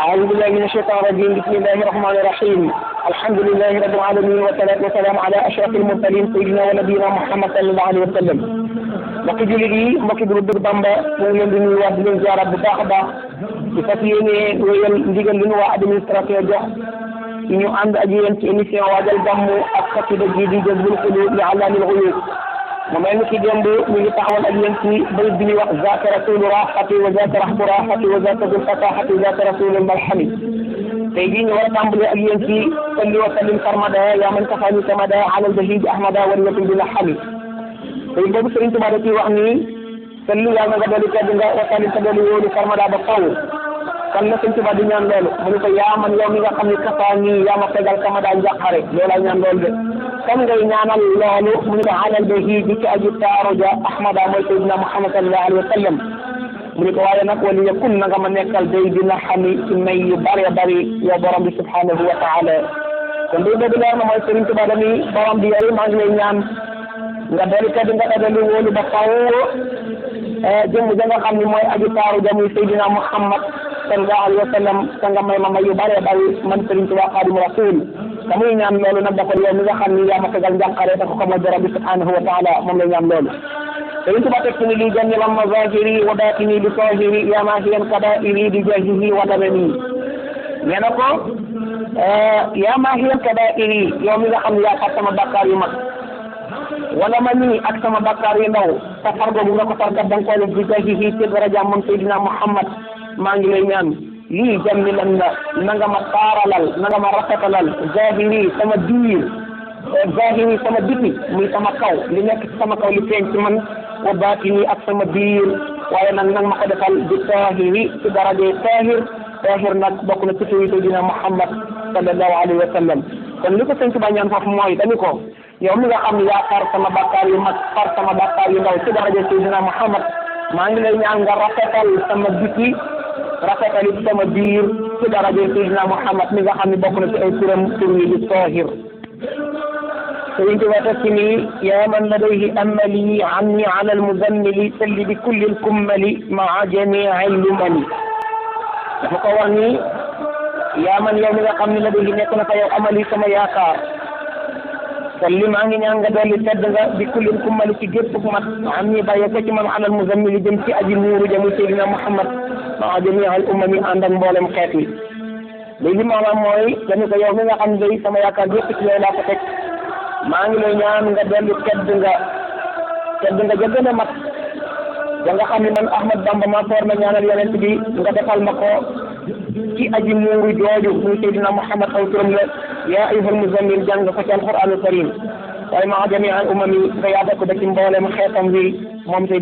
أعوذ بالله من الشيطان الرجيم بسم الله الرحمن الرحيم الحمد لله رب العالمين والصلاة والسلام على أشرف المرسلين سيدنا ونبينا محمد صلى الله عليه wa sallam mbokki jullit yi mbokki groupe Bamba ñu ngi leen di nuyuwaat di leen ziaraat bu baax a baax di fas yéene wéyal ndigal li ñu waa administration jox ñu ànd ak yéen ci émission waajal gàmmu ak xasida gi di Jazbul Qulub li Allaamil Ghuyuub mu mel ni ki démb ñu ngi taxawal ak yéen ci bayit bi ñuy wax zaaka rasulu raxati wa zaaka raxbu raxati wa zaaka dul fataxati zaaka rasulu malxami tey jii ñu war a tàmbale ak yéen ci salli wa sallim sarmada yaa man kafaani samada alal bahij ahmada waliyatul bi laxami tey boobu Sëriñ Tuubaa da ciy wax ni salli yàlla nga dolli tedd nga wa sallim sa dolli wóolu sarmada ba faw kan la Sëriñ Tuubaa di ñaan loolu mu ne ko yaa man yow mi nga xam ne kafaani yaa ma fegal samada njàqare loolaa ñaan loolu de kan ngay ñaanal loolu mu ne ko alal bahij ci aji taaru ja ahmada mooy Seydina Muhammad sallallahu alayhi wa sallam mu ne ko waaye nag wali yakun na nga ma nekkal day dina xami ci may yu bari bari yow borom bi subhanahu wa taala kon day boobu leer na mooy Sëriñ Tuubaa dañuy borom bi yow maa ngi lay ñaan nga dolli tedd nga dolli wóolu ba faw jëmm ja nga xam ne mooy aji taaru ja muy Seydina Muhammad sallallahu alayhi wa sallam te nga may ma may yu bari bari man Sëriñ Tuubaa Xaadimu Rasuul te muy ñaan loolu nag dafa yow mi nga xam ni yaa ma fegal njànqare dafa ko mooy borom bi subhanahu wa taala moom lay ñaan loolu Sëriñ Tuubaa teg ni lii jannilan mazahiri wa baatini bi zahiri yaa maahiyan kabaa'iri bi jahrihi wa damani nee na ko yaa maahiyan kabaa'iri yow mi nga xam ne yaa far sama bakkaar yu mag wala ma nii ak sama bakkaar yu ndaw te far googu nga ko far kat da nga koy def bi jahrihi ci daraja moom Seydina Muhammad maa ngi lay ñaan lii jannilan la na nga ma taaralal na nga ma rafetalal zahiri sama biir zahiri sama biti muy sama kaw li nekk ci sama kaw li feeñ ci man wa baatini ak sama biir waaye nag nag ma ko defal bi taahiri ci daraje taahir nag bokk na ci tuuti Seydina Muhammad sallallahu alayhi wa sallam kon li ko Sëriñ Tuubaa ñaan foofu mooy dañu ko yow mi nga xam ne yaa far sama bakkaar yu mag far sama bakkaar yu ndaw ci daraje Seydina Muhammad maa ngi lay ñaan nga rafetal sama biti rafetal it sama biir ci daraje Seydina Muhammad mi nga xam ne bokk na ci ay turam tur yi di taahir Sëriñ Tuubaa teg ci nii yaa man ladayhi amali anni ala almuzammili salli bi kulli alkummali maa jamii lumali dafa ko wax ni yaa man yow mi nga xam ne ladayhi nekk na fa yow amali sama yaakaar salli maa ngi ñaan nga dolli tedd nga bi kulli alkummali ci gépp mat anni bàyyi ko ci man ala almuzammili jëm ci aji nuuru jamu Seydina Muhammad maa jamii al ummami ànd ak mboolem xeet yi léegi maanaam mooy dañu ko yow mi nga xam ne day sama yaakaar yëpp ci yow laa ko teg maa ngi lay ñaan nga dellu tedd nga ja gën a mat da nga xam ne man Ahmad Bamba maa foor na ñaanal yonent bi nga defal ma ko ci aji muuru jooju muy Seydina Muhammad aw turam la yaa ayyuhal muzammil jàng ko ci alquraanul karim waaye maa jamii al umami nga yaada ko ba ci mboolem xeetam bi moom Seydina